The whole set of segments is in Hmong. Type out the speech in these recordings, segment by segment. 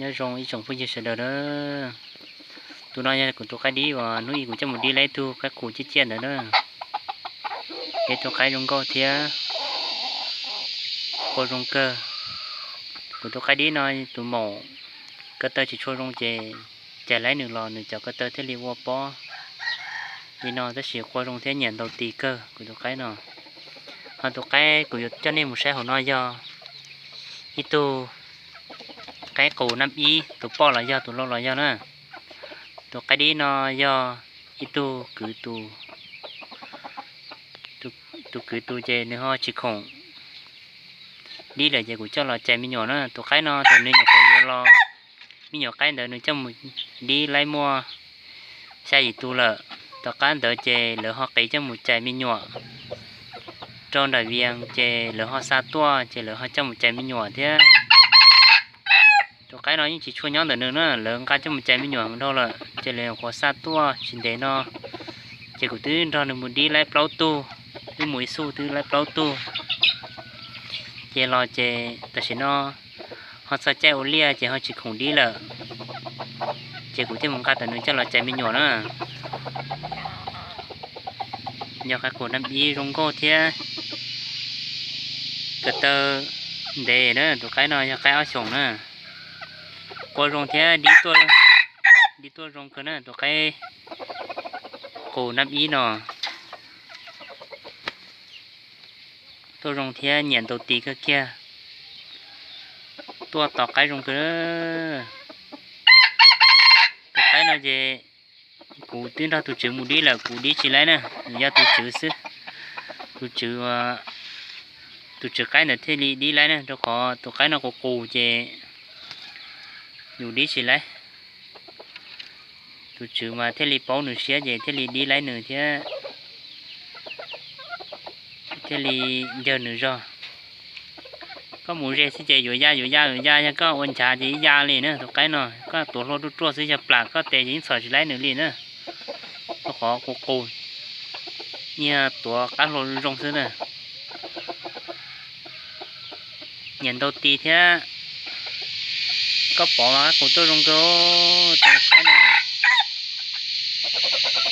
Nyob zoo ib tsoom phooj ywg sawv daws na. Tus no yog kuv tus qaib dib uas hnub ib kuv coj mus dib laib ib tug qaib qus ciaj ciaj ntawd na. Yog ib tug qaib zoo nkauj thiab qua zoo kawg. Kuv tus qaib dib no tus maum ko taw tsis tshua zoo ces cais laib nws los nws cov ko taw thiaj li ua pob li no tab sis qua zoo thiab nyiam ntau tis kawg kuv tus qaib no. Ho tus qaib kuv yuav coj nej mus saib hauv no yog ib tug qaib qus nab ib, tus poj los yog tus lau los yog na. Tus qaib dib no yog ib tug kwv tus, tus kwv tus ces nws ho tsis khoom dib lawm ces kuv coj los cais me nyuam na. Tus qaib no thaum nws nyuam qhuav yuav los, me nyuam qaib ntawd nws coj mus dib laib muaj xya yim tus lawm. Tom qab ntawd ces lawv ho qiv coj mus cais me nyuam rau nram Vias ces lawv ho xa tuaj ces lawv ho coj mus cais me nyuam thiab. Tus qaib no yeej tsis tshua nyob ntawm nws na, lawv nqa coj mus cais me nyuam heev dhau lawm ces lawv nyuam qhuav xa tuaj tsis ntev no ces kuv twb nrog nws mus dib laib plaub tug, wb mus ib xub twb laib plaub tug. Ces los ces tam sim no ho txog caij ua liaj ces ho tsis khoom dib lawm, ces kuv thiaj mus nqa tau nws coj los cais me nyuam na. Yog qaib qus nab ib zoo nkauj thiab ko taw ntev na, tus qaib no yog qaib ob xyoos na. Qua zoo thiab dib tuaj zoo kawg na, tus qaib qus nab ib no tuaj zoo thiab nyiam ntau tis kawg kiag. Tuaj tos qaib zoo kawg. Tus qaib no ces kuv twb nrog tus tswv mus dib lawm, kuv dib tsis laib na, nws yog tus tswv xwb. Tus tswv, tus tswv qaib ntawd thiaj li dib laib na, rau qhov tus qaib no qus qus ces yus dib tsis laib. Tus tswv mas thiaj li paub nws siab ces thiaj li dib laib nws thiab thiaj li ncawg nws zog. Koj mus ze xwb ces yuav ya yuav ya yuav ya, yog koj ua nchav ces ib ya li na. Tus qaib no koj tuav hlua ruaj ruaj xwb, yog plam koj tes ces yeej txhom tsis laib nws li na. Rau qhov qus qus, nyias tuav qab hlua zoo xwb na. Nyiam ntau tis thiab. Koj pom mas qaib qus tuaj zoo kawg, tus qaib no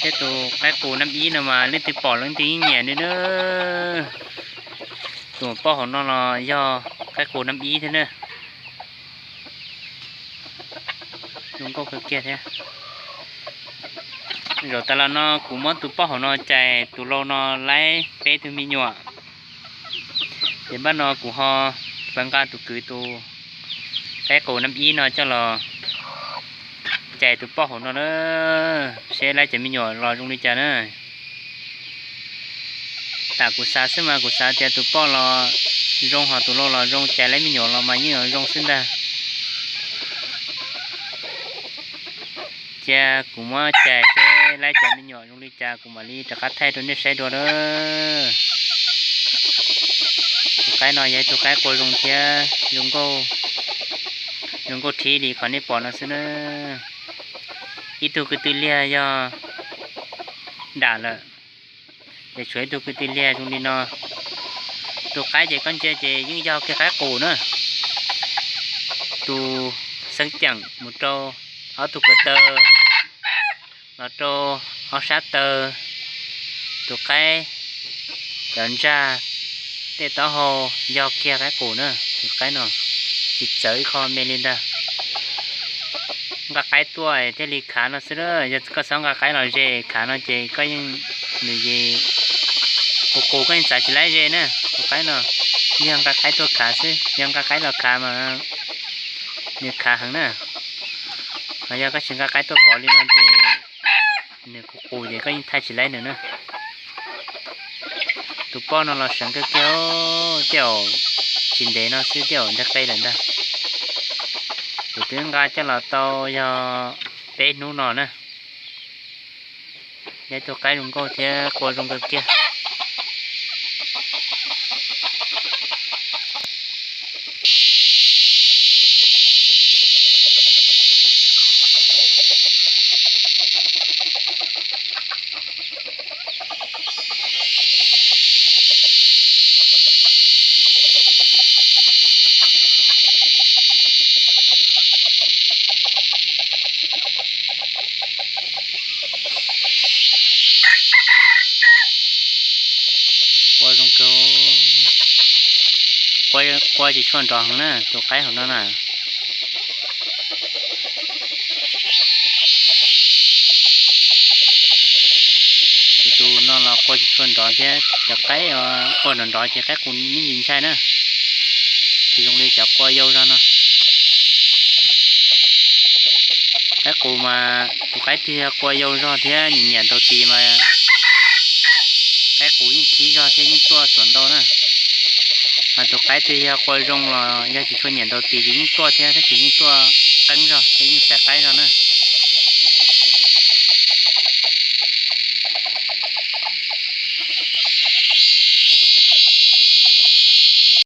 thiab tus qaib qus nab ib no mas leej twg pom leej twg yeej nyiam li na. Tus poj hauv no los yog qaib qus nab ib thiab na. Zoo nkauj kawg kiag thiab. Zaum tas los no kuv muab tus poj hauv no cais, tus lau no laib peb tug me nyuam. Ces npaj no kuv ho pab nqa tus kwv tus qaib qus nab ib no coj los cais tus poj hauv no na, seb laib cov me nyuam los zoo li cas na. Tam kuv xav xwb mas kuv xav tias tus poj los zoo, ho tus lau los zoo, cais laib me nyuam los mas yeej yuav zoo xwb ntag. Cia kuv muab cais seb laib cov me nyuam zoo li cas kuv mam li rov qab thaij rau nej saib dua na. Tus qaib no yog ib tug qaib qua zoo thiab zoo nkauj, zoo nkauj thib li qhov nej pom no xwb na. Ib tug ko tw liag yog dam lawm, ces tshuav ib tug ko tw liag zoo li no. Tus qaib ces koj ntsia ces yeej yog kiag qaib qus na. Tus xeeb ceem mus rau ob tug ko taw, los rau ob sab taw. Tus qaib cov ntsag, tej taub hau yog kiag qaib qus na. Tus qaib no tsis txawv ib qho me li ntag. Nqa qaib tuaj thiaj li khav no xwb. Yog koj txhob nqa qaib los ze khav no ces koj yeej, nws qus qus koj yeej txav tsis laib ze na. Tus qaib no yog nqa qaib tuaj khav xwb, yog nqa qaib los khav mas nws khav heev na. Ho yog koj tsis nqa qaib tuaj pov li no ces nws qus qus ces koj yeej thaij tsis laib nws na. Tus poj no los seev kawg kiag, tej zaum tsis ntev no xwb tej zaum nteg qe lawm ntag. Kuv twb nqa coj los tau yog peb hnub no na. Yog ib tug qaib zoo nkauj thiab qua zoo kawg kiag. quaj tsis tshua nrov heev na, tus qaib hauv no na. Ces tus no los quaj tsis tshua nrov thiab, cov qaib quaj nrov nrov ces qaib qus me ntsis ntshai na, tsis zoo li cov quaj yau zog no. Qaib qus mas tus qaib twg yog quaj yau zog thiab nyiam nyiam ntaus tis mas qaib qus yeej khib zog thiab yeej tuaj xuas ntau na. Mas tus qaib twg yog quaj zoo los yog tsis tshua nyiam ntaus tis ces yeej tuaj thiab, tab sis yeej tuaj qeeb zog thiab yeej xaiv qaib zog na.